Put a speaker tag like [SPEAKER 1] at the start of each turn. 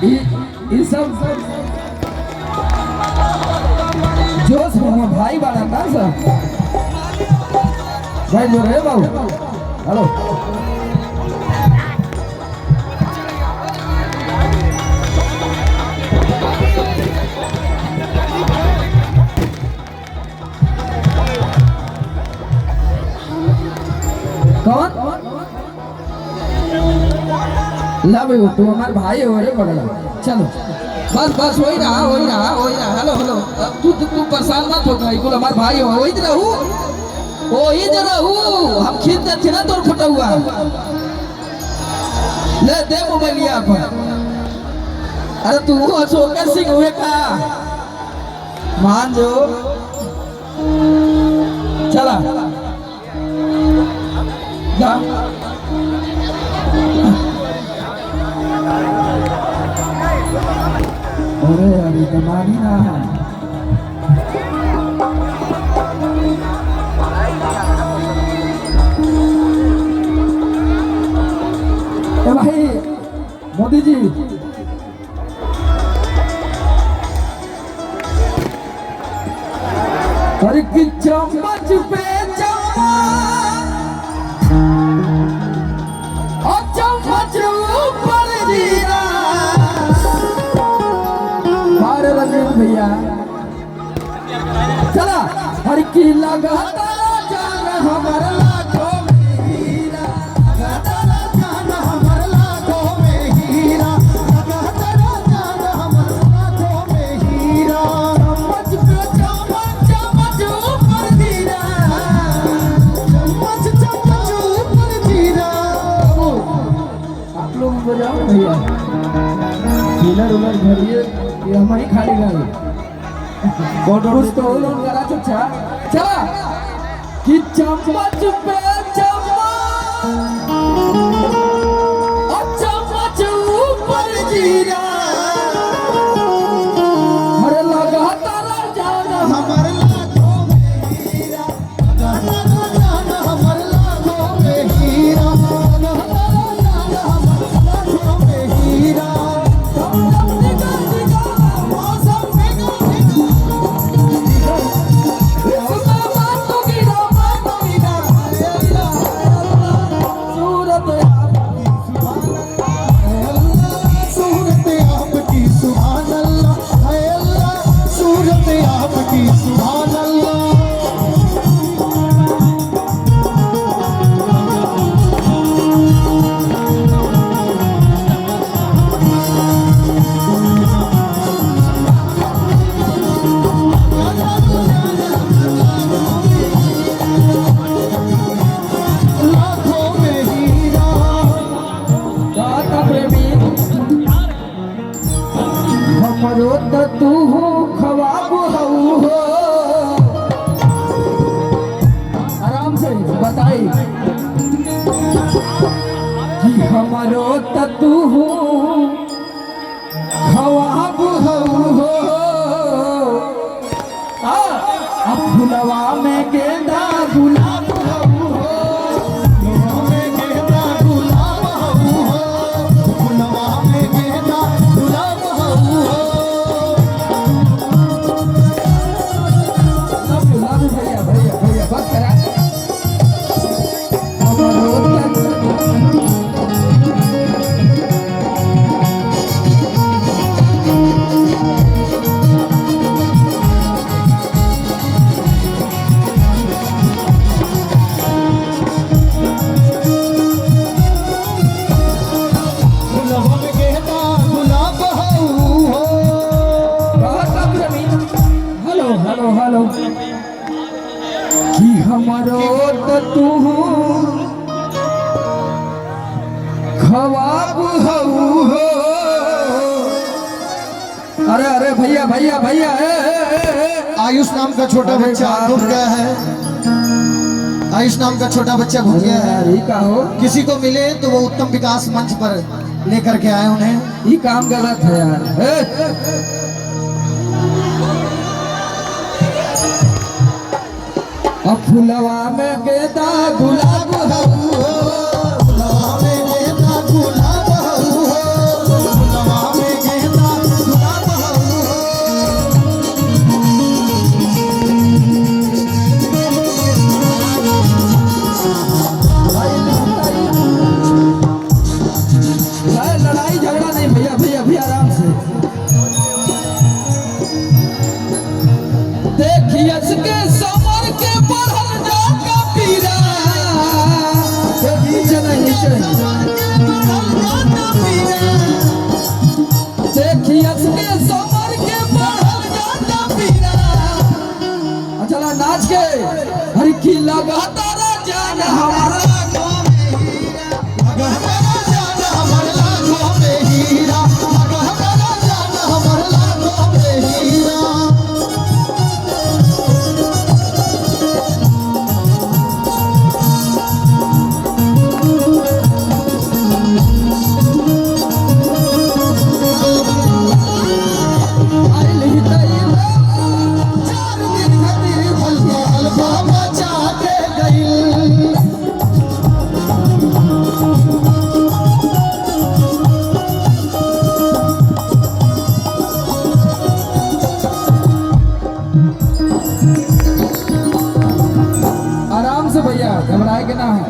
[SPEAKER 1] ये सब जोश में भाई बड़ा का सर भाई जो रे बाबू। हेलो कौन लव you, तू हमारे भाई हो रे बगल। चलो बस बस वही रहा वही रहा वही रहा। हेलो हेलो, तू तू परेशान मत हो भाई, कुल हमारे भाई हो, वही रहू वही रहू। हम खींच देते ना तोर फटा हुआ। ले दे मोबाइलिया पर। अरे तू अशोक सिंह हुए का मान जो। चला जा। अरे अरे कमानी ना। ए भाई मोदी जी, अरे कि चम्मच पे चम्मच और चम्मच ऊपर जीरा। मारे रंजीत भैया चला। हर की लगातार जान हमारा लाखों में हीरा,
[SPEAKER 2] लगातार जान हमारा लाखों में हीरा, लगातार जान हमारा लाखों में हीरा।
[SPEAKER 1] चम्मच पे चम्मच चम्मच ऊपर जीरा,
[SPEAKER 2] चम्मच चम्मच ऊपर जीरा।
[SPEAKER 1] आप लोग बजाओ भैया, कूलर उलर भरिए, ये हमारी खाली गाड़ी। कुछ तो लोन करा चचा। चला कि चम्मच पे चम्मच और चम्मच ऊपर जीरा, अरे लगातार जान
[SPEAKER 2] हमारे लाखों में हीरा, लगातार जान हमारे लाखों में हीरा, लगातार जान हमारे लाखों में हीरा। मौसम भीगा भीगा,
[SPEAKER 1] सूरत
[SPEAKER 2] सूरत आपकी सुभान अल्लाह है अल्लाह, सूरत आपकी सुभान अल्लाह। लाखों में हीरा।
[SPEAKER 1] दाता प्रेमी हमरो त तू खवाब हऊ हो। आराम से बताई कि हमरो त तू खवाब हऊ हो। आ फुलवा में गेंदा गुलाब हऊ हो,
[SPEAKER 2] फुलवा में गेंदा गुलाब हऊ हो, फुलवा में गेंदा गुलाब हऊ हो।
[SPEAKER 1] लव you भैया भैया भैया बस करा। हमरो त
[SPEAKER 2] फुलवा में गेंदा गुलाब हऊ हो।
[SPEAKER 1] हेलो हेलो हेलो कि हमरो त तू खवाब हऊ हो। अरे अरे भैया भैया भैया ए, ए, ए, ए।
[SPEAKER 2] आयुष नाम का छोटा
[SPEAKER 1] अरे
[SPEAKER 2] बच्चा
[SPEAKER 1] बाप
[SPEAKER 2] घूम
[SPEAKER 1] रे।
[SPEAKER 2] गया है। आयुष नाम का छोटा बच्चा घूम गया
[SPEAKER 1] अरे
[SPEAKER 2] है।
[SPEAKER 1] यार, ये का हो,
[SPEAKER 2] किसी को मिले तो वो उत्तम विकास मंच पर लेकर के आए उन्हें।
[SPEAKER 1] ये काम गलत है यार। ए, अब फुलवा में गेंदा गुलाब हऊ हो,
[SPEAKER 2] फुलवा में गेंदा गुलाब हऊ हो, फुलवा में गेंदा
[SPEAKER 1] झगड़ा नहीं भैया, भैया भैया आराम से। देखियस के समर के बढ़ल जात का पीरा, नीचे नहीं नीचे नहीं। देखियस के समर के बढ़ल जात का पीरा, चला नाच के हर की लगा तारा जान हमारा। अरे लिहितई आराम से भैया, घबराए के ना है।